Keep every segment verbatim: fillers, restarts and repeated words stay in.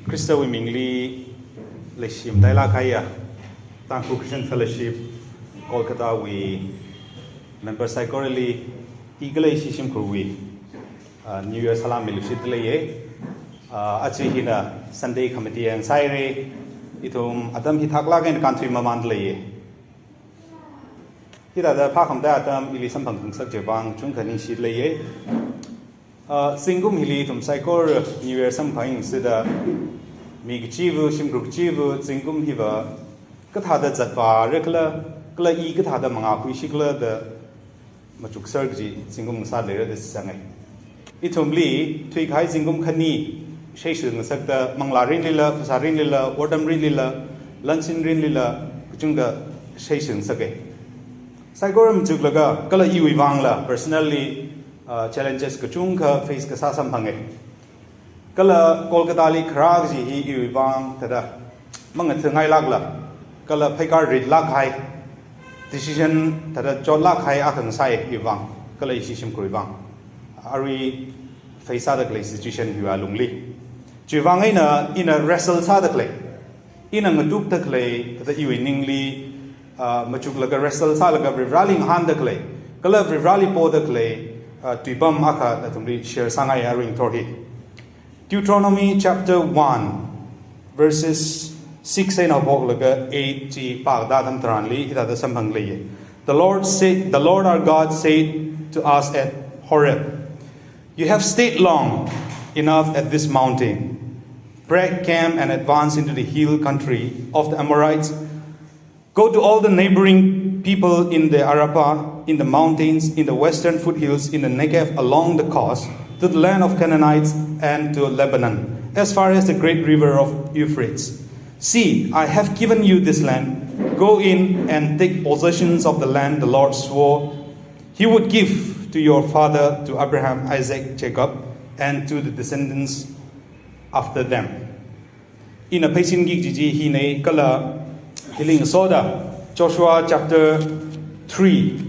Khristawui mingli leishimatailāk kahaiya Tangkhul Christian Fellowship Kolkatawui member saikorali, i kala ishi shimkhurwui, ah, New Year salam milushitda leiya. Ah, aja hina Sunday khamati yang sāhaira, ithum atam hi thaklāk eina kānthuimamānda leiya. Hithāda phākhamda atam ili samphang khangasak chiwui vang chungkha ningshida leiya. Ah, zingkum hili ithum saikora New Year samphang sāda, mi kachiva, shimkhur kachiva, zingkum hiva kathāda zatvāra khala, kala i kathāda mangā khuishi khala da machukser kaji zingkum sāda leira da shitsanga. Ithumli thuikahai zingkum khani shaishi ngasakta manglā rinlila, phasā rinlila, wortam rinlila, lansin rinlila, kachungkha shaishi ngasaka. Saikora machuklaga, kala iwui vangla, personally, uh, challenges kachungkha face kasā samphanga. Kala Kolkatali kharā kaji hi iwui vang thāda mangathāngailākla, kala pheikar ritlāk kahai, decision thāda chotlāk kahai akha ngasāi iwui vang, kala ishi shimkhurwui vang. Arui face sāda khalei situation hiwui alungli. Chiwui vang eina ina wrestle sāda khalei, ina ngatukda khalei, thāda iwui ningli, ah, machuklaga wrestle sālaga Varivarali ngahānda khalei, kala Varivarali poda khalei, ah, tuipam akha nathumli share sāngai arui ngathor hi. Deuteronomy chapter one, verses six eina haophoklaga eight chi pāda atam tharanli, hithāda samphang leiya. The Lord said, the Lord our God said to us at Horeb, "You have stayed long enough at this mountain. Break camp and advance into the hill country of the Amorites. Go to all the neighboring people in the Arabah, in the mountains, in the western foothills, in the Negev, along the coast, to the land of Canaanites and to Lebanon, as far as the great river of Euphrates. See, I have given you this land. Go in and take possessions of the land the Lord swore he would give to your father, to Abraham, Isaac, Jacob, and to the descendants after them." Ina pheisinki kaji chi hina kala hili ngasoda Joshua chapter three,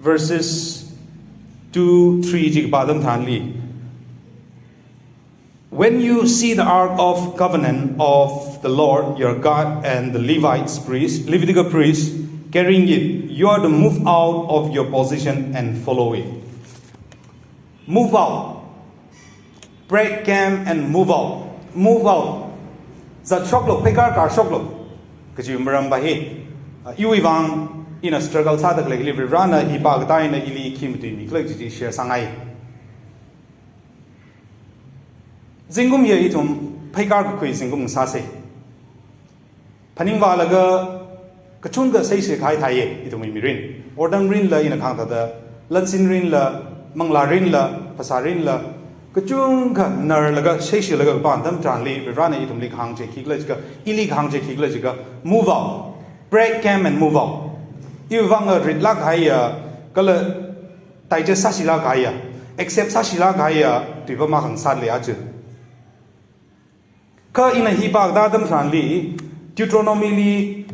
verses two, three chi kapā atam tharanli. When you see the ark of covenant of the Lord your God and the Levites priest, Levitical priests carrying it, you are to move out of your position and follow it. Move out. Break camp and move out. Move out. Zatshoklu, pheikar karshoklu. Kaji maram pa hi, ah, iwui vang ina struggle sāda khalei hili Varivarana hi pākatā eina ili khi matuimi khala kaji chi share sāngai. Zingkum hiya ithum pheikar kakhui zingkum sāsa. Phaningvālaga kachungkha shaishi kahai thāya ithumwui mirin. Wortam rinla ina kahāng thāda, lansin rinla, manglā rinla, phasā rinla, kachungkha narlaga shaishilaga kapā atam tharanli, Varivarana ithumli kahāng chi khikhala jiakha, ili kahāng chi khikhala jiakha, move out, break camp and move out. Iwui vang ritlāk kahaiya, kala digest sāshilāk kahaiya, accept sāshilāk kahaiya tuipam akha ngasāli aja. Kha ina hi pākatā atam tharanli, Deuteronomy li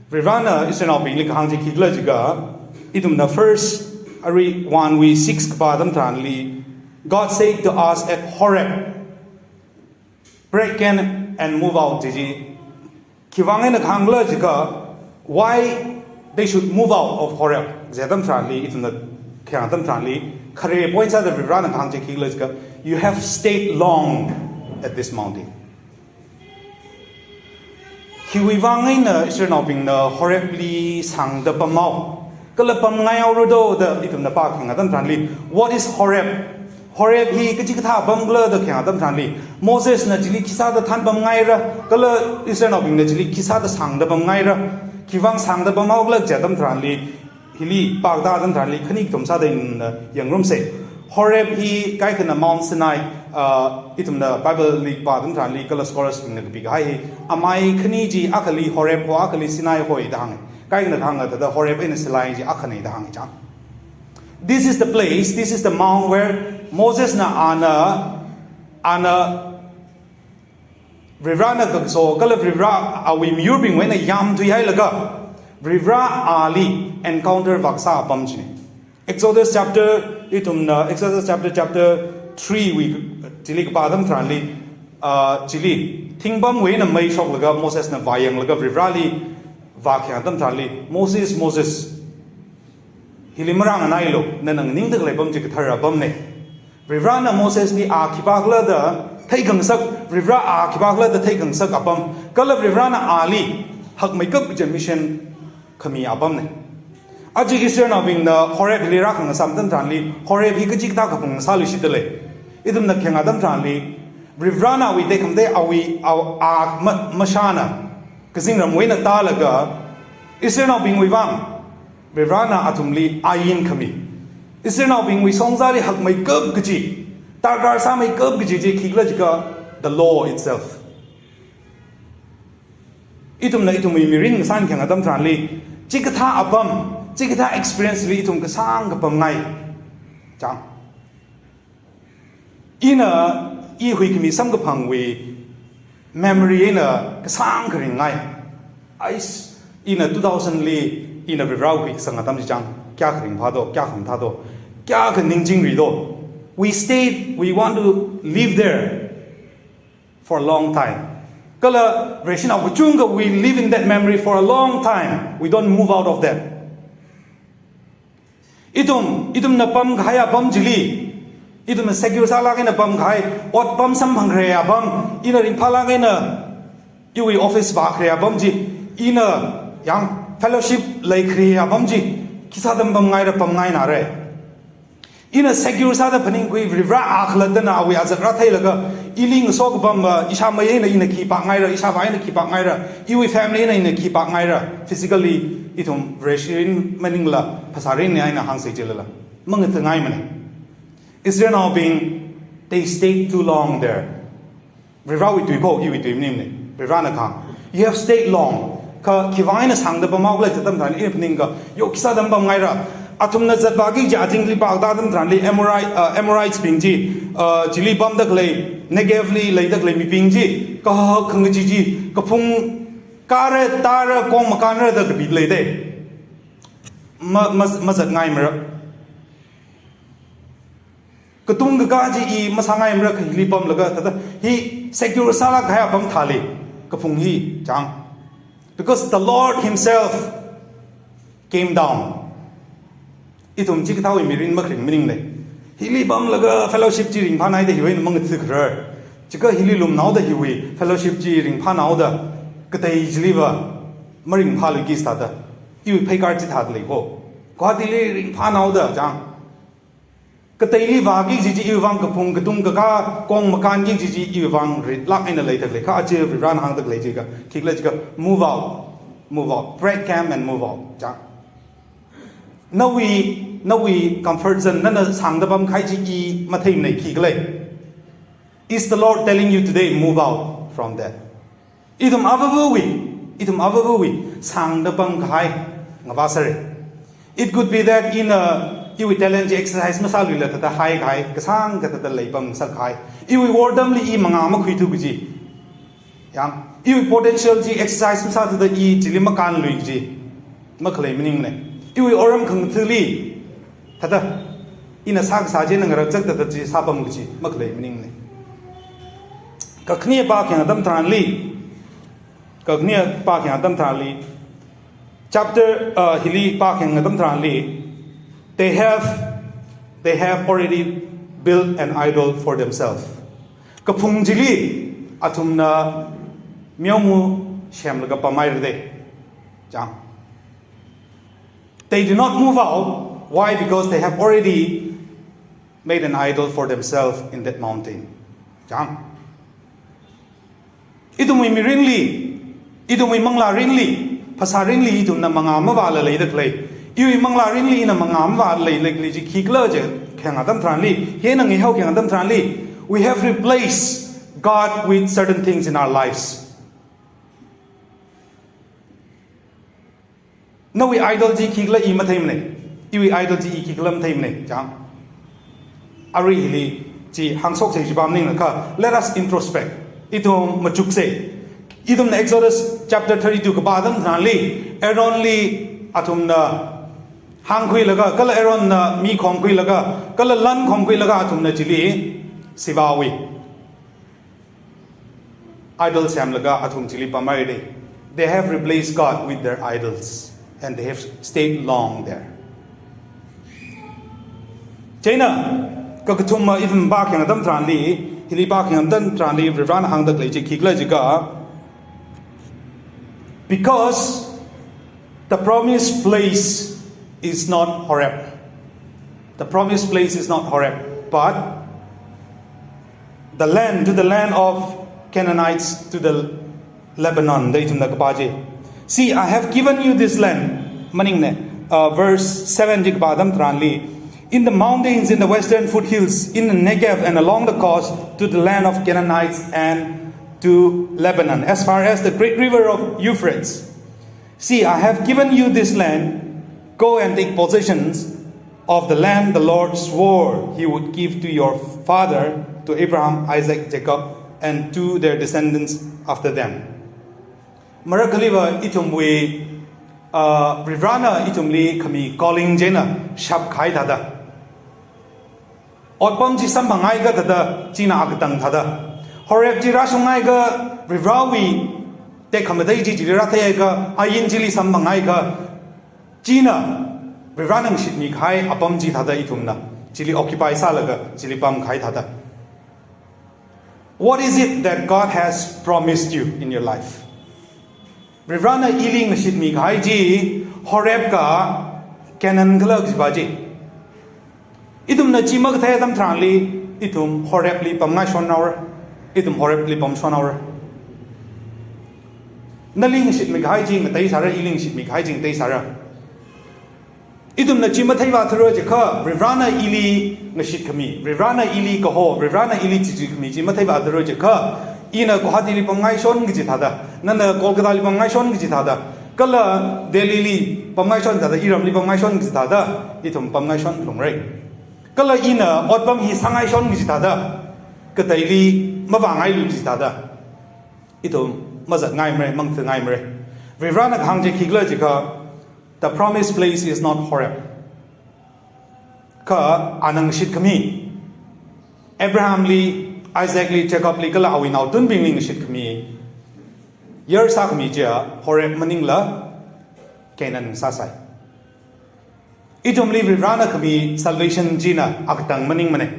Varivarana Israelnaobingli kahāng chi khikhala jiakha, ithumna first, arui one wui six kapā atam tharanli, "God said to us at Horeb, 'Break camp and move out,'" ji chi. Khiwui vang eina kahāngkhala jiakha, why they should move out of Horeb kaji atam tharanli, ithumna khayang atam tharanli, khare point sāda Varivarana kahāng chi khikhala jiakha, "You have stayed long at this mountain." Khiwui vang eina Israelnaobingna Horeb li sāngda pamhao, kala pamngaihao rado da ithumna pākhayang atam tharanli, what is Horeb? Horeb hi kachikathā pamkhala da khayang atam tharanli, Mosesna chili khisāda thānpamngaira, kala Israelnaobingna chili khisāda sāngda pamngaira, khiwui vang sāngda pamhaokhala kaji atam tharanli, hili pākatā atam tharanli khani kathum sāda ina yangngarumsa. Horeb hi kaikhana Mount Sinai, ah, ithumna Bible li pā atam tharanli kala scholars bingna kapi kahai hi, amai khani chi akhali Horeb hoi, akhali Sinai hoi da hānga. Kaikhana kahāng thāda Horeb eina Sinai chi akhana da hānga chang. This is the place, this is the mount where Mosesna ana, ana Varivarana kakaso, kala Varivara awui miyurbingwui eina yamthuihailaga, Varivara ali encounter vākasā apam china. Exodus chapter, ithumna, Exodus chapter, chapter three wui chili kapā atam tharanli, Ah, chili, thingpamwui eina mei shoklaga Mosesna vāyanglaga Varivarali vākhayang atam tharanli, "Moses, Moses, hili marānganailu, nana nganingda khalei apam chi kathara apamne." Varivarana Mosesli a khipākhala da theikhangasak, Varivara a khipākhala da theikhangasak apam, kala Varivarana ali hakmeikap kaji mission khami apamne. Aja Israelnaobingna Horeb hili rākhangasam atam tharanli, Horeb hi kachikathā kaphung sāluishitdalei. Ithumna khayang atam tharanli, Varivarana awui tekhamatei awui, a, a, ma-, mashāna, kazingramwui eina tālaga, Israelnaobingwui vang, Varivarana athumli ain khami, Israelnaobingwui shongzali hakmeikap kaji, darkar sāmeikap kaji chi khikhala jiakha, the law itself. Ithumna ithumwui mirin ngasān khayang atam tharanli, chikathā apam, chikathā experience li ithum kasāngkha pamngai. Chang. Ina, i huikhami samkaphangwui memory eina kasāngkha ringngai. Ais, ina two thousand li, ina Varivara huikasang atam chi chang, kayākha ringphādo, kayākha mathādo, kayākha ningchingrido. We stayed, we want to live there for a long time. Kala Vareshinao kachungkha, we live in that memory for a long time. We don't move out of that. Ithum, ithumna pamkahai apam chili, ithumna secure sālāk eina pamkahai, otpam samphangkahai apam, ina ringphālāk eina iwui office vākahai apam chi, ina yang fellowship leikahai apam chi, khi sāda pamngaira, pamngainare. Ina secure sāda phaningkhui, Varivara a khalattana awui azak rātheilaga, ili ngaso kapam, ah, ishāmei eina ina khipākngaira, ishāvā eina khipākngaira, iwui family eina ina khipākngaira, physically ithum Vareshi mirin maningla, phasā mirin eina hāngsei chilala, mangathangaimane. Israelnaobing, they stayed too long there. Varivarawui tui kho, iwui tui maningmane. Varivarana kahāng, "You have stayed long." Kha khiwui vang eina sāngda pamhaokhala da atam tharan ina phaningakha, yo, khi sāda pamngaira. Athumna zatvāki kaji azingli pāda atam tharanli Amorite, uh, Amorites bing chi, uh, chili pamda khalei, Negev li leida khalei mibing chi, kahak khangachee chi, kaphung kāra, tāra, kong makānra da kapi leide. Ma, ma, mazatngaimara. Katung kakā chi i masāngaimara, kha hili pamlaga, thāda, hi secure sālāk kahai apam thāli, kaphung hi, chang. Because the Lord himself came down. Ithum chikathāwui mirin makharing maningle. Hili pamlaga fellowship chi ringphānai da hiwui eina mangatha̱kharar. Chikha hili lumnao da hiwui fellowship chi ringphānao da, katei chiliva maringphāluiki sāda, iwui pheikar chithāda lei kho. Guwahatili ringphānao da, chang. Kateili vāki kaji chi iwui vang kaphung katung kakā kong makānki kaji chi iwui vang ritlāk eina leida khalei. Kha aja Varivarana hāngda khalei chi kha, khikhala jiakha, move out, move out, break camp and move out. Chang. Nawui, nawui comfort zone, nana sāngda pamkahai chi i matheimane, khikhala. Is the Lord telling you today, move out from that? Ithum avāvawui, ithum avāvawui sāngda pamkahai ngavāsāre. It could be that ina, iwui talent chi exercise masāluila thāda haikahai, kasāngkha thāda leipamngasakkahai. Iwui wortamli i mangā makhuithu kaji. Yang, iwui potential chi exercise masāthuda i chili makānlui kaji. Makhalei maningne. Iwui otram khangathali, thāda, ina sākasā chi eina ngarakchak thāda chi sāpam kaji, makhalei maningne. Kakhane pākhayang atam tharanli, kakhane pākhayang atam tharanli, chapter, uh, hili pākhayang atam tharanli, they have, they have already built an idol for themselves. Kaphung chili athumna meoma semlaga pamhairade. Chang. They do not move out. Why? Because they have already made an idol for themselves in that mountain. Chang. Ithumwui mirinli, ithumwui manglārinli, phasārinli ithumna mangā mavāla leida khalei. Iwui manglārinli ina mangā mavāla leida khalei chi khikhala jiakha, khayang atam tharanli, hi eina ngahao khayang atam tharanli, we have replaced God with certain things in our lives. Nawui idol chi khikhala i matheimane. Iwui idol chi i khikhala matheimane, chang. Arui hili chi hāngshokse jiva maningakha, let us introspect. Ithum machuksei. Ithumna Exodus chapter thirty-two kapā atam tharanli, Aaronli athumna hāngkhuilaga, kala Aaronna mi khomkhuilaga, kala lan khomkhuilaga athumna chili, sivāwui, Idols semlaga athum chili pamhaira. They have replaced God with their idols and they have stayed long there. Chieina kakathuma ithum pākhayang atam tharanli, hili pākhayang atam tharanli Varivarana hāngda khalei chi khikhala jiakha, because the promised place is not Horeb. The promised place is not Horeb, but the land, to the land of Canaanites, to the Lebanon, da ithumna kapā chi. See, I have given you this land. Maningmana, uh, verse seven chi kapā atam tharanli, in the mountains, in the western foothills, in the Negev, and along the coast, to the land of Canaanites and to Lebanon, as far as the great river of Euphrates. See, I have given you this land. Go and take possessions of the land the Lord swore he would give to your father, to Abraham, Isaac, Jacob, and to their descendants after them. Marakhaliva ithumwui, uh, Varivarana ithumli khami calling china shap kahai thāda, otpam chi samphangakha thāda, china akatang thāda. Horeb chi rāshungakha Varivarawui tekhamatei chi chili rātheikha, ain chili samphangakha, china Varivarana ngashitmi kahai apam chi thāda ithumna chili occupy sālaga chili pamkahai thāda. What is it that God has promised you in your life? Varivarana ili ngashitmi kahai chi Horeb ka Canaan khala kajipa chi. Ithumna chi makathei atam tharanli, ithum Horeb li pamngaishon haora. Ithum Horeb li pamshon haora. Nali ngashitmi kahai chi ngateisāra, ili ngashitmi kahai chi ngateisāra. Ithumna chi matheivā thura jiakha, Varivarana ili ngashit khami, Varivarana ili kaho, Varivarana ili chichi khami chi matheivā thura jiakha, ina Guwahati li pamngaishon kaji thāda, nana Kolkata li pamngaishon kaji thāda, kala Delhi li pamngaishon thāda, iramli pamngaishon kaji thāda, ithum pamngaishon phalungra. Kala ina otpam hi sāngaishon kaji thāda, kateili mavāngailu kaji thāda, ithum mazatngaimara, mangthangaimara. Varivarana kahāng chi khikhala jiakha, the promised place is not Horeb. Kha ana ngashit khami, Abraham li, Isaac li, Jacob li, kala awui naothotbingli ngashit khami, yer sākhami chiya Horeb maningla Canaan sāsai. Ithumli Varivarana khami salvation china akatang maningmana.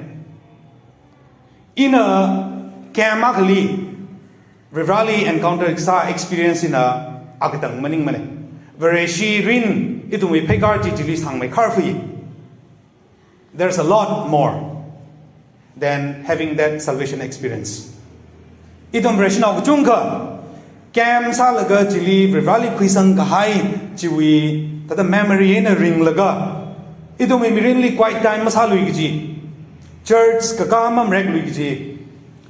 Ina camp akhali Varivarali encounter kasā experience ina akatang maningmana. Vareshi mirin ithumwui pheikar chi chili sangmeikhar fui. There's a lot more than having that salvation experience. Ithum Vareshinao kachungkha camp sālaga chili Varivarali khuisang kahai chiwui thāda memory eina ringlaga, ithumwui mirinli quiet time masālui kaji, church kakā mamareklui kaji,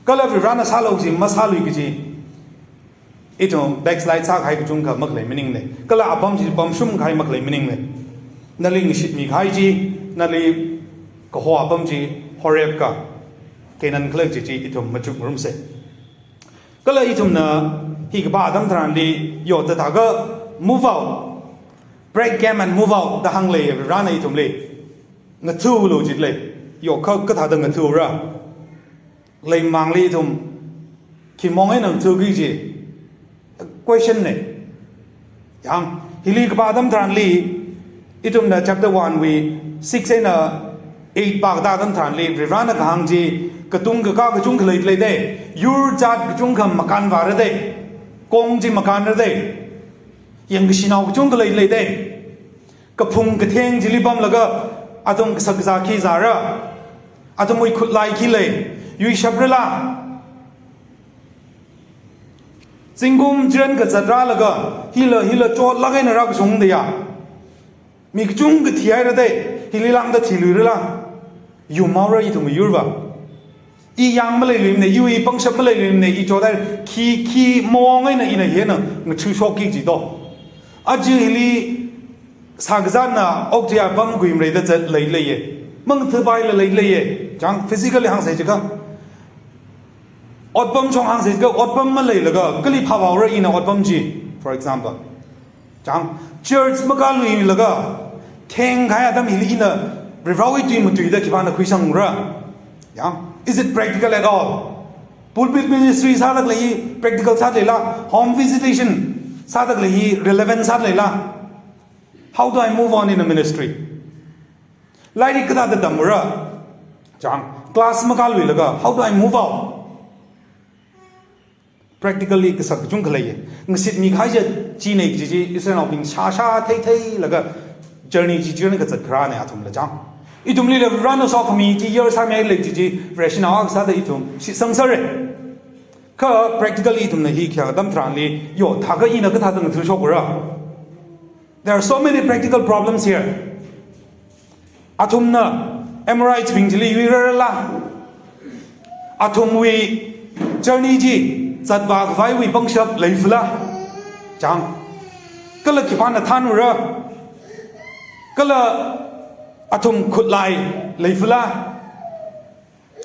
kala Varivarana sālu kaji masālui kaji, ithum backslide sākahai kachungkha makhalei maningmana. Kala apam chi pamshum kahai makhalei maningmana. Nali ngashitmi kahai chi, nali kaho apam chi Horeb ka Canaan khala kaji chi ithum machukngarumsa. Kala ithumna hi kapā atam tharanli, yo, thāda kha move out, break camp and move out da hānglei, Varivarana ithumli. Ngathalu jilei. Yo, kha kathāda ngathalu ra? Leimangli ithum khi mong eina ngathaki kaji question na. Yang, hili kapā atam tharanli, ithumna chapter one wui six eina eight pākatā atam tharanli, Varivarana kahāng chi, katung kakā kachungkha leilei da, yur jat kachungkha makānvāra da, kong chi makānra da, yangkashinao kachungkha leilei da, kaphung katheng chili pamlaga, athum kashak kazā khi zāra, athumwui khutlai khi lei, yuishaprala, zingkum chiran kazat rālaga, hila, hila chotlāk eina rākashung daya. Mi kachungkha thihaira da, hili lāngda thiluirala? Yumhaora ithum miyurva. I yāng maleiluimana, iwui pangshap maleiluimana, i chothai, khi, khi mong eina ina hina ngachushokki kaji to. Aja hili sākazāna okathui apam khuimareida zat leileiya. Mangathapaila leileiya. Chang, physically hāngsa jiakha. Otpam chong hāngsa jiakha, otpam maleilaga, kali phāvāra ina otpam chi, for example. Chang, church makāluilaga, thengkahai atam hili ina Varivarawui tui matuida khipāna khuisangra? Yang, is it practical at all? Pulpit ministry sāda khalei hi practical sāda leila, home visitation sāda khalei hi relevant sāda leila. How do I move on in a ministry? Lairik kathāda tamra? Chang, class makāluilaga, how do I move out? Practically kasak kachungkha lei. Ngasitmi kahai chi ne kaji chi, Israelnaobing shāshā theitheilaga journey chi journey kazat kharāne athumla chang. Ithumlila Varena sokhami chi year sāmilei kaji chi, rational sāda ithum shitsang sāre. Kha practically ithumna hi khayang atam tharanli, yo, thākha ina kathāda ngathashokra? There are so many practical problems here. Athumna Amorites bing chili yuirarla? Athumwui journey chi zatvā khavaiwui pangshap leifala? Chang. Kala khipāna thanra? Kala athum khutlai leifala?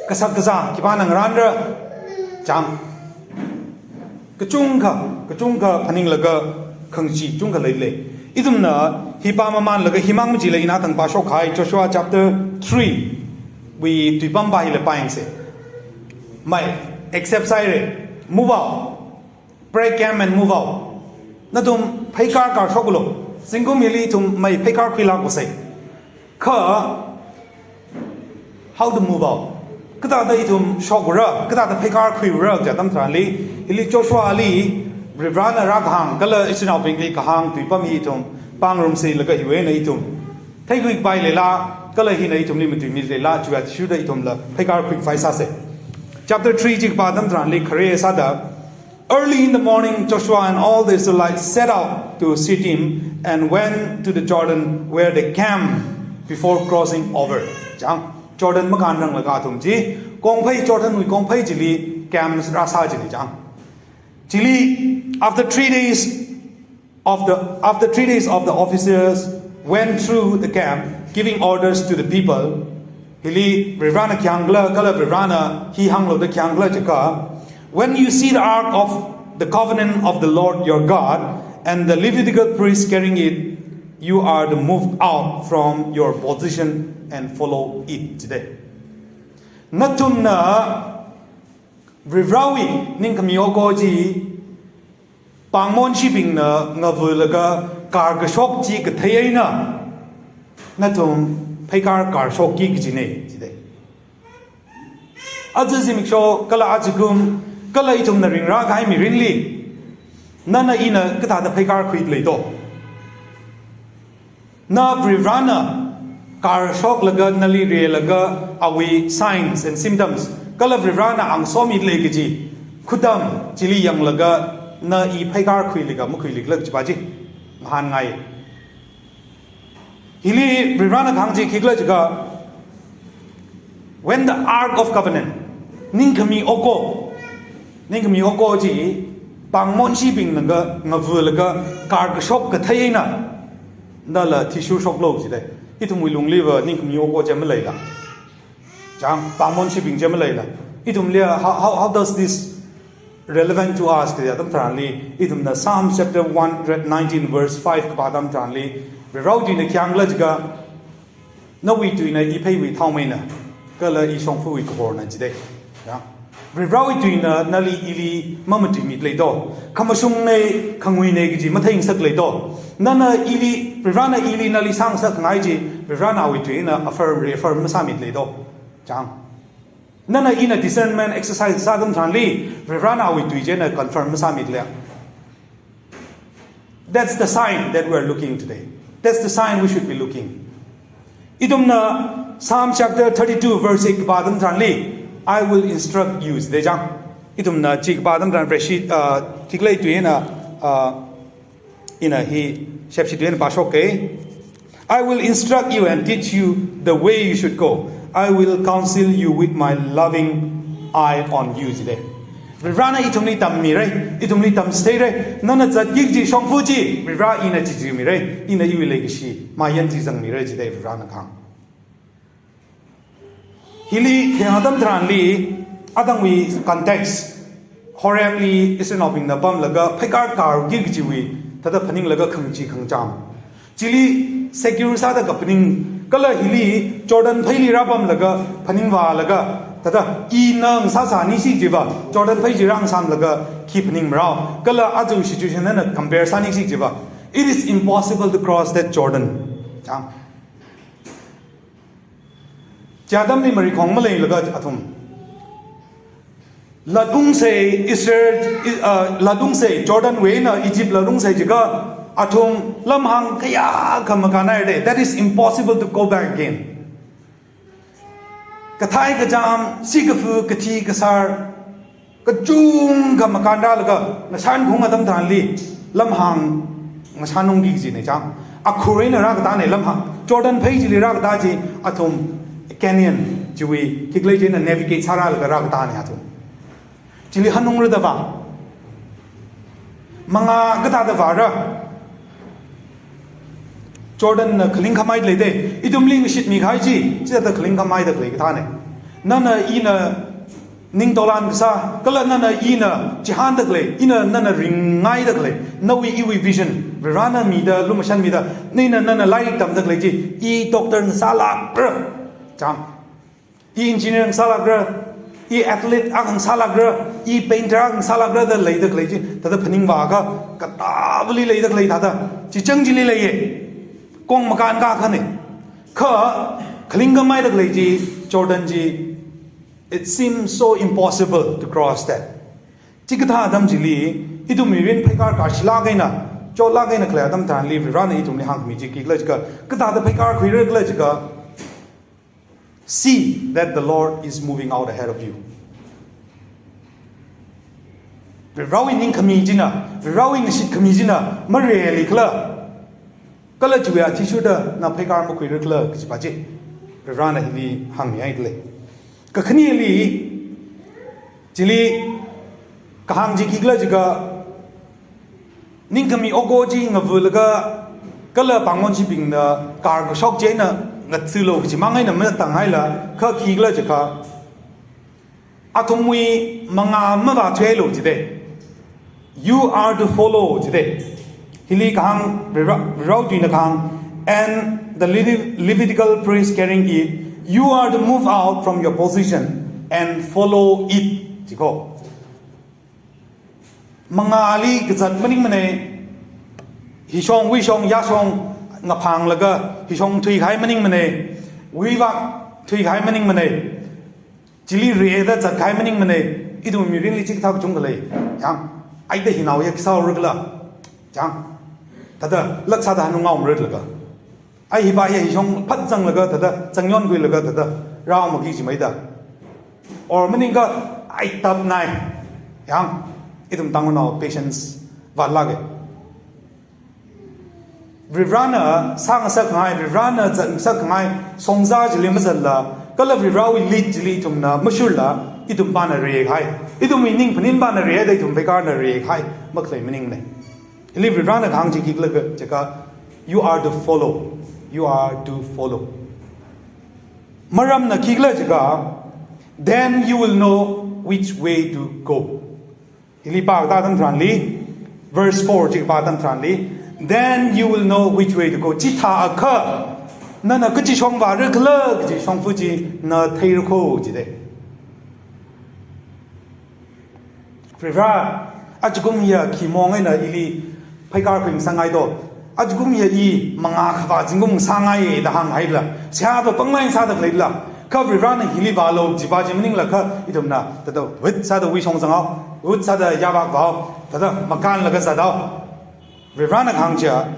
Kasak kazā khipāna ngaranra? Chang. Kachungkha, kachungkha phaninglaga khangachee chungkha leilei. Ithumna hi pāmamanlaga himang majila ina thang pāshok kahai Joshua chapter three wui tuipam pā hila pāyangse. Mai, accept sāhaire, move out. Break camp and move out. Nathum pheikar karshoklu. Zingkum hili ithum mai pheikar khuilāklu sai. Kha, how to move out? Kathāda ithum shokra, kathāda pheikar khuira kaji atam tharanli, hili Joshuali Varivarana rākahāng kala Israelnaobingli kahāng tuipam hi ithum pāngarumselaga hiwui eina ithum theikhuipai leila, kala hina ithumli matuimi leila, chiwui athishurda ithumla pheikar khuikhavai sāse. Chapter three chi kapā atam tharanli khare sāda, "Early in the morning, Joshua and all the Israelites set out to Shittim and went to the Jordan, where they camped before crossing over." Chang, Jordan makānranglaga athum chi kongphei, Jordanwui kongphei chili camp rāsā chine chang. Chili, after three days of the, after three days of the officers went through the camp, giving orders to the people. Hili Varivarana khayang khala, kala Varivarana hi hānglu da khayang khala jiakha, "When you see the ark of the covenant of the Lord your God and the Levitical priests carrying it, you are to move out from your position and follow it," jide. Nathumna Varivarawui ningkhami oko chi pāngmonshibingna ngavulaga karkashok chi kathei eina nathum pheikar karshokki kajine, jide. Aja zimiksho kala ajakum kala ithumna ringrākahai mirinli, nana ina kathāda pheikar khuilei do? Na Varivarana karshoklaga nali rilaga awui signs and symptoms, kala Varivarana angsomilei kaji khudam chili yanglaga na i pheikar khuilaga makhuilaga kajipa chi ngahānngai. Hili Varivarana kahāng chi khikhala jiakha, when the Ark of Covenant, ningkhami oko, ningkhami oko chi pāngmonshibingna nga-, ngavulaga karkashok kathei eina nala thishurshoklu jide. Ithumwui lungliva ningkhami oko chi maleila? Chang, pāngmonshibing chi maleila? Ithumli how, how, how does this relevant to us kaji atam tharanli, ithumna Psalm chapter one hundred nineteen verse five kapā atam tharanli, Varivarawui tuina khayang khala jiakha, "Nawui tuina ipheiwui thaomeina, kala ishongfawui kahorna," jide. Ya. Varivarawui tuina nali ili mamatuimilei do? Khamashungne, khanguine kaji matheingasaklei do? Nana ili, Varivarana ili nali sāngasakngai chi, Varivarana awui tuina affirm, reaffirm masāmilei do? Chang. Nana ina discernment exercise sā atam tharanli, Varivarana awui tui china confirm masāmilei? That's the sign that we are looking today. That's the sign we should be looking. Ithumna Psalm chapter thirty-two verse eight kapā atam tharanli, "I will instruct you," jide chang. Ithumna chi kapā atam tharan Vareshi, uh, khikhala tui eina, uh, ina hi shepshi tui eina pāshokke. "I will instruct you and teach you the way you should go. I will counsel you with my loving eye on you," jide. Varivarana ithumli tammirai, ithumli tamchitheira. Nana zatki kaji shongfa chi Varivara ina chichitheimirai, ina iwui leikashi mayan chizangmirai jide Varivarana kahāng. Hili khayang atam tharanli, atangwui context, Horebli Israelnaobingna pamlaga pheikar karki kajiwui thāda phaninglaga khangachee khangacham. Chili secure sāda kaphaning, kala hili Jordan pheili rāpamlaga phaningvālaga, Thāda, ina ngasāsā ningshi chiva, Jordan phei chi rāngasāmlaga khi phaningmarao. Kala aja situation eina compare sāningshi chiva, it is impossible to cross that Jordan. Chang. Chi atamli marikhong maleilaga athum. Latungsei Israel, uh, latungsei Jordanwui eina Egypt latungsei jiakha athum lamhāng kayākha makānhaira. That is impossible to go back again. Kathai kachām, sikafu, kathi kasār, kachungkha makānrālaga, ngashan khaung atam tharanli, lamhāng ngashan ungki kajina chang. Akhur eina rākatana lamhāng, Jordan phei chili rākata chi, athum canyon chiwui khikhalei china navigate sārālaga rākatana athum. Chili hanungra da va. Mangā kathāda vāra. Jordanna khaling khamai leida. Ithumli ngashitmi kahai chi, chithāda khaling khamaida khalei kathāna. Nana ina ning tolan kasā, kala nana ina chihānda khalei, ina nana ringngaida khalei, nawui iwui vision, Varena mida, lumashanmida, nina nana lairik tamda khalei chi, i doctor ngasālākra. Chang. I engineer ngasālākra, i athlete akha ngasālākra, i painter akha ngasālākra da leida khalei chi, thāda phaningvāakha, katāvali leida khalei thāda, chi chang chili leiya. Kong makānkā akhana. Kha, khaling khamaida khalei chi, Jordan chi, it seems so impossible to cross that. Chikathā atam chili, ithum mirin pheikar kashilāk eina, chotlāk eina khalei atam tharanli, Varena ithumli hāngmi chi khikhala jiakha, kathāda pheikar khuira khala jiakha, see that the Lord is moving out ahead of you. Varewui ningkhami china, Varewui ngashitkhami china, mareli khala. Kala chiwui athishurda na pheikar makhuira khala kajipa chi. Varena hili hāngmihaida lei. Kakhaneli, chili kahāng chi khikhala jiakha, ningkhami oko chi ngavulaga, kala pāngmonshibingna karkashok chieina ngathalo kaji mang eina matanghaila, kha khikhala jiakha, athumwui mangā mavāthuilu jida. You are to follow jida. Hili kahāng, Varewui tuina kahāng, and the Levi-, Levitical priest carrying it, you are to move out from your position and follow it. Jiko. Mangāli kazat maningmana, hishong, wuishong, yāshong, ngaphanglaga, hishong thuikahai maningmana, wuivak thuikahai maningmana, chili rida zatkahai maningmana, ithum mirinli chikathā kachungkha lei, yang, aida hinaoya khisāura khala, yang, thāda, laksāda hanung ngaumrutlaga. Ai hipa hi hishong phat zanglaga thāda, zangyonkuilaga thāda, rao maki jimeida. Or maningakha, ai tapnai. Yang, ithum Tangkhulnao patience vātlāka. Varena sāngasakngai, Varena zatngasakngai, shongza chili mazatla, kala Varewui lead chili ithumna mashurla, ithum pana rekahai. Ithumwui ning phaninpana reda ithum pheikarna rekahai, makhalei maningmana. Hili Varena kahāng chi khikhala jiakha, you are to follow. You are to follow. Maramna khikhala jiakha, then you will know which way to go. Hili pākatā atam tharanli, verse four chi pākatā atam tharanli, then you will know which way to go. Chithākha, nana kachi shong vāra khala, kachi shongfa chi na theira kho jida. Vare, ajakum hiya khi mong eina ili pheikar khuingasakngai do. Ajakum hiya i mangā khavā zingkum sāngai da hānghaila. Seihā va pangmai sāda khaleila. Kha Varena hili vālu jipa chi maningla kha ithumna thāda wut sāda wuishong zanghao, wut sāda yāvak vāhao, thāda makānlaga zathao. Varena kahāng chiya,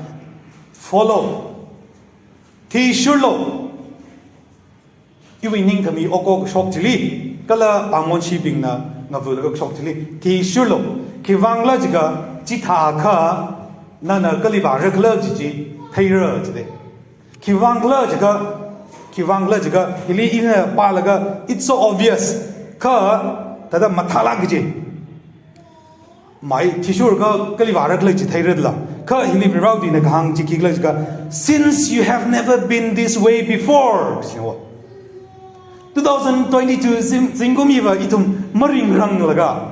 follow. Thishurlu. Iwui ningkhami oko kashok chili, kala pāngmonshibingna ngavulaga kashok chili, thishurlu. Khiwuivang khala jiakha, chithākha, nana kali vāra khala kaji chi theira jida. Khiwuivang khala jiakha, khiwuivang khala jiakha, hili ina pālaga, it's so obvious. Kha, thāda mathālāk kaji. Mai, thishurkha kali vāra khala chi theira dala. Kha hili Varewui tuina kahāng chi khikhala jiakha, since you have never been this way before. Kajiwo. Two thousand twenty-two zing-, zingkum hiva ithum maringranglaga.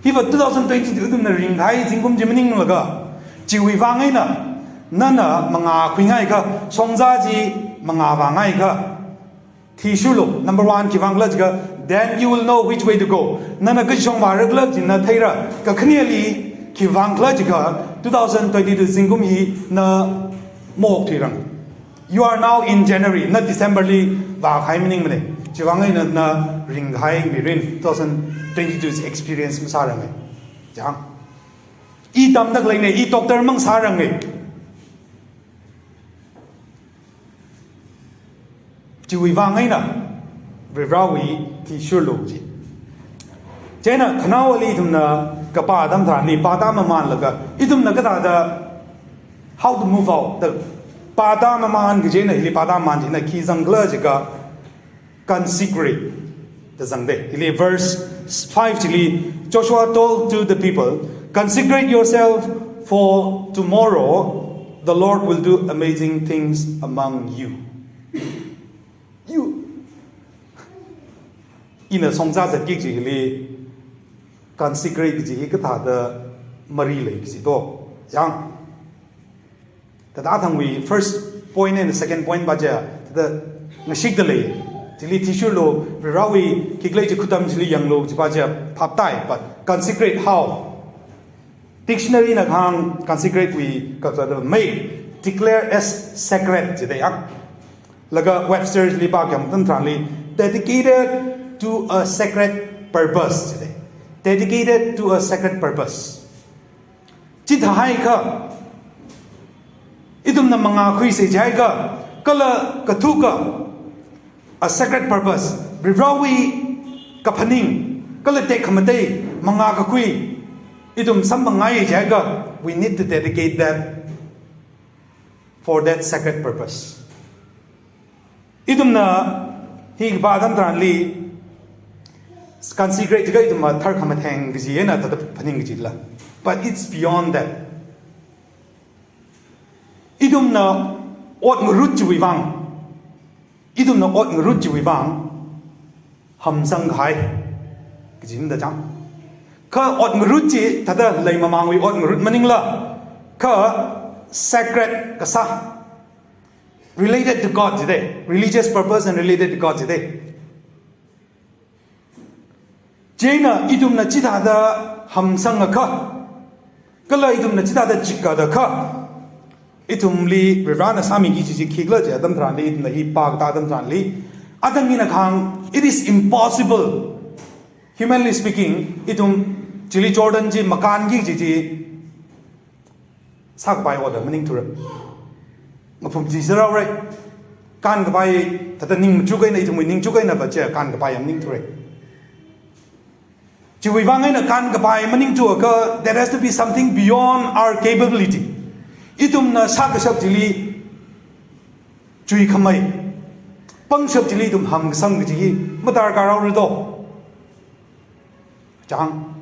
Hiva two thousand twenty-two ithumna ringkahai zingkum chi maninglaga. Chiwuivang eina, nana mangā khuingaikha, shongza chi mangā vāngaikha. Thishurlu, number one, khiwuivang khala jiakha, Then you will know which way to go. Nana kachong vāra khala chi na theira. Kakhaneli khivang khala jiakha two thousand twenty-two zingkum hi na maokthuirang. You are now in January, na December li vākahai maningmana. Chiwuivang eina na ringkahai mirin two thousand twenty-two experience masārange. Chang. I tamda khaleine, i doctor mang sārange. Chiwuivang eina Varivarawui athishurlu ji. Chieina khanaowali ithumna kapā atam tharanli pāda mamanlaga, ithumna kathāda, how to move out, the pāda maman kaji eina hili pāda maman china khi zang khala jiakha, consecrate da zangde. Hili verse five chili, Joshua told to the people, "Consecrate yourself, for tomorrow the Lord will do amazing things among you." You. Ina songza zatki kaji hili, consecrate kaji hi kathāda mari lei kaji to. Yang. Thāda athangwui first point and second point pa chiya, thāda ngashikda lei. Chili athishurlu, Varivarawui khikhalei chi khutam chili yanglu, chi pa chiya phaptai, but consecrate how? Dictionary na kahāng consecrate wui kakazata make, declare as sacred jide yang. Laga Webster li pākayang atam tharanli, dedicated to a sacred purpose jide. Dedicated to a sacred purpose. Chithāhaiakha, ithumna mangā khuisa jiakha, kala kathuka, a sacred purpose, Varivarawui kaphaning, kala tekhamatei, mangā kakhui, ithum samphangngaiya jiakha, we need to dedicate that for that sacred purpose. Ithumna hi kapā atam tharanli, consecrate jiakha ithumna tharkhamatheng kaji eina thāda phaning kajila. But it's beyond that. Ithumna ot ngarut chiwuivang, ithumna ot ngarut chiwuivang hamsangkahai kajina da chang. Kha ot ngarut chi thāda leimamangwui ot ngarut maningla, kha sacred kasā, related to God jide, religious purpose and related to God jide. Chieina ithumna chithāda hamsangakha, kala ithumna chithāda chikkatakha, ithumli Varivarana sāmiki kaji chi khikhala jiya atam tharanli, ithumna hi pākatā atam tharanli, athang mina kahāng, it is impossible. Humanly speaking, ithum chili Jordan chi makānki kaji chi sākapai otda maningthura. Ngaphum chi saraore. Kānkapai, thāda ning machuk eina, ithumwui ningchuk eina pa chiya kānkapai maningthura. Chiwuivang eina kānkapai maningthuakha, there has to be something beyond our capability. Ithumna sākashap chili chuikhamei, pangshap chili ithum hamkasang kaji hi madarkar haora to. Chang.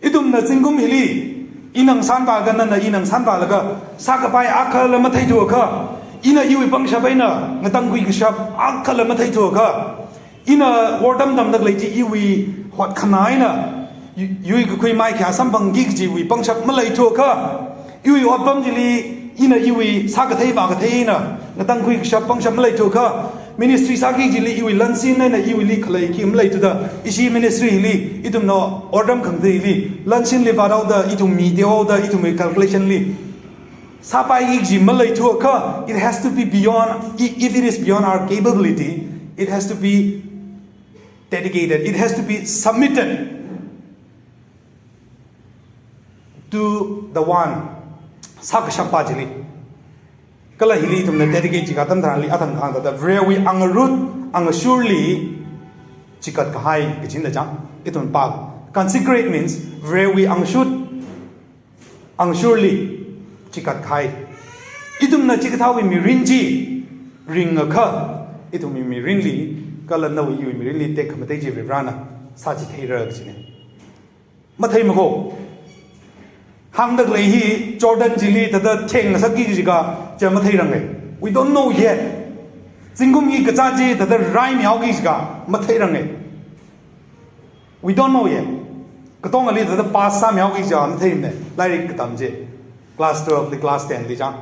Ithumna zingkum hili, ina ngasānpalaga, nana ina ngasānpalaga, sākapai akhala matheithuakha, ina iwui pangshap eina ngatangkhui kashap akhala matheithuakha, ina wortam tamda khalei chi iwui hotkhanā eina, yu-, yuikakhui maikhayā samphangki kajiwui pangshap maleithuakha, iwui otpam chili ina iwui sākathei vākathei eina ngatangkhui kashap pangshap maleithuakha, ministry sāki kajili iwui lansin eina iwuili khalei khi maleithuda, ishi ministry li, ithumna otram khangateili, lansinli vāthaoda, ithum mi teohaoda, ithumwui calculation li sāpaiki kaji maleithuakha, it has to be beyond, i-, if it is beyond our capability, it has to be dedicated, it has to be submitted to the one, sākashappa chili. Kala hili ithumna dedicate chikā atam tharanli athang kahāng thāda Varewui angarut, angashurli chikat kahai kajina da chang. Ithum pā. Consecrate means Varewui angashut, angashurli chikat kahai. Ithumna chikathāwui mirin chi ringakha, ithumwui mirinli, kala nawui iwui mirinli tekhamatei chi Varivarana sāchitheira kajina. Matheimako. Hāngda khalei hi Jordan chili thāda theng ngasakki kaji kha, chi matheirange. We don't know yet. Zingkum hi kazā chi thāda raimihaoki kaji kha, matheirange. We don't know yet. Katongali thāda pass sāmihaoki kaji kha matheimane. Lairik katam chi. Class twelve li, class ten li chang.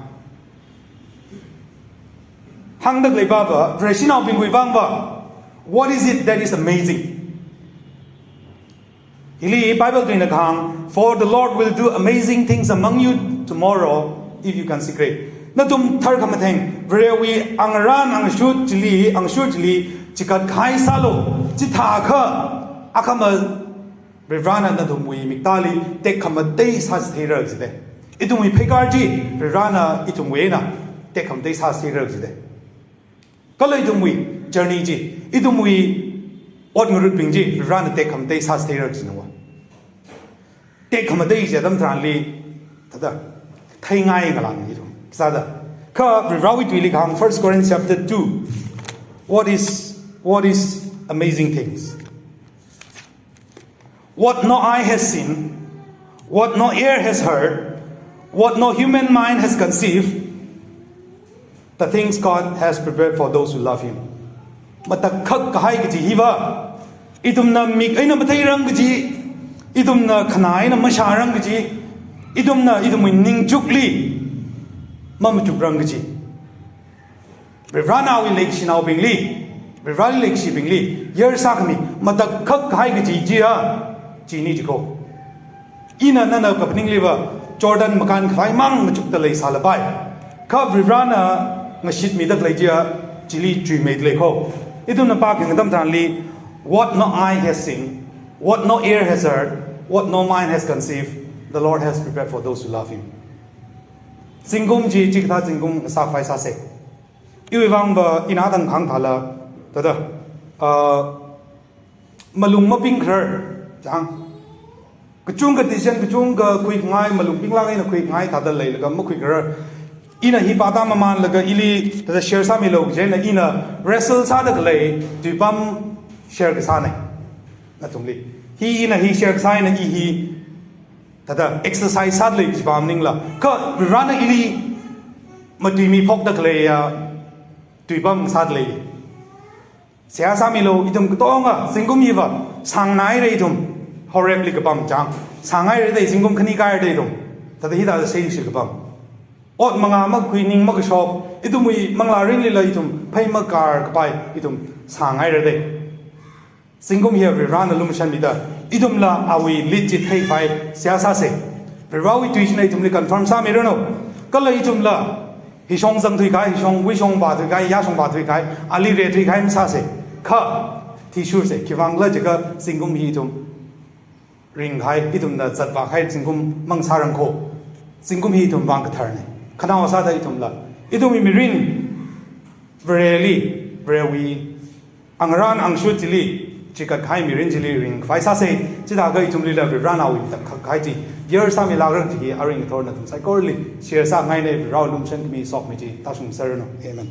Hāngda khalei pa pa, Vareshinaobingwui vang pa, what is it that is amazing? Hili Bible tuina kahāng, "For the Lord will do amazing things among you tomorrow if you consecrate." Nathum tharkhamatheng, Varewui angarān angashut chili, angashut chili, chikat kahai sālu, chithākha, akhama Varivarana nathumwui miktāli tekhamatei sāchitheira jide. Ithumwui pheikār chi, Varivarana ithumwui eina tekhamatei sāchitheira jide. Kala ithumwui journey chi, ithumwui ot ngarutbing chi, Varivarana tekhamatei sāchitheira jinawa. Tekhamatei chi atam tharanli, thāda, theingai ngalāng ithum. Sāda. Kha Varivarawui tuili kahāng, First Corinthians chapter two. What is, what is amazing things? What no eye has seen, what no ear has heard, what no human mind has conceived, the things God has prepared for those who love Him. Matakhak kahai kaji hiva, ithumna mik eina matheirang kaji, ithumna khanā eina mashārang kaji, ithumna ithumwui ningchukli mamachukrang kaji. Varivarana awui leikashinaobingli, Varivarali leikashibingli, yer sākhami, matakhak kahai kaji chiya, chini jiko. Ina nana kaphaningliva, Jordan makānkhavai mang machukda leisālapai. Kha Varivarana ngashitmida khalei chiya, chili chuimeida lei ko. Ithumna pākhayang atam tharanli, "What no eye has seen, what no ear has heard, what no mind has conceived, the Lord has prepared for those who love Him." Zingkum chi, chikathā zingkum sākhavai sāse. Iwui vangva ina thang hāngthāla, thāda, ah, malung mapingkharar, chang. Kachungkha decision, kachungkha khuikhangai, malung pinglang eina khuikhangai thāda leilaga makhuikharar. Ina hi pāda mamānlaga ili, thāda share sāmilu kajina ina wrestle sāda khalei, tuipam share kasāna. Nathumli. Hi ina hi share kasā eina i hi, thāda exercise sāda lei kajipa maningla. Kha Varivarana ili matuimiphokda khaleiya, tuipam sāda lei. Seihā sāmilu, ithum katonga, zingkum hiva, sāngngaira ithum, Horebli kapam chang. Sāngngaira da zingkum khani kāhaira da ithum. Thāda hithāda sāshi kapam. Ot mangā makhui ning makashok, ithumwui manglārinlila ithum, phei makar kapai, ithum, sāngngaira da. Zingkum hi Varivarana lumashanmida, ithumla awui lit chi theikhavai seihā sāse. Varivarawui tui china ithumli confirm sāmiranu. Kala ithumla, hishong zangthuikahai, hishongwui shong vāthuikahai, yāshong vāthuikahai, ali reithuikahai masāse. Kha, athishurse, khiwuivangkhala jiakha zingkum hi ithum ringkahai, ithumna zatvākahai zingkum mang sārang ko. Zingkum hi ithum vang katharna. Khanaowa sāda ithumla, ithumwui mirin, Vareli, Varewui angarān angashut chili, chikatkahai mirin chili ringkhavai sāse, chithākha ithumlila Varivarana awui matakhak kahai chi yer sāmilākra kaji hi aring ngathor nathum saikorali share sāngaina. Varivarawui lumashan khami sokhami chi tāshungserranu. Amen.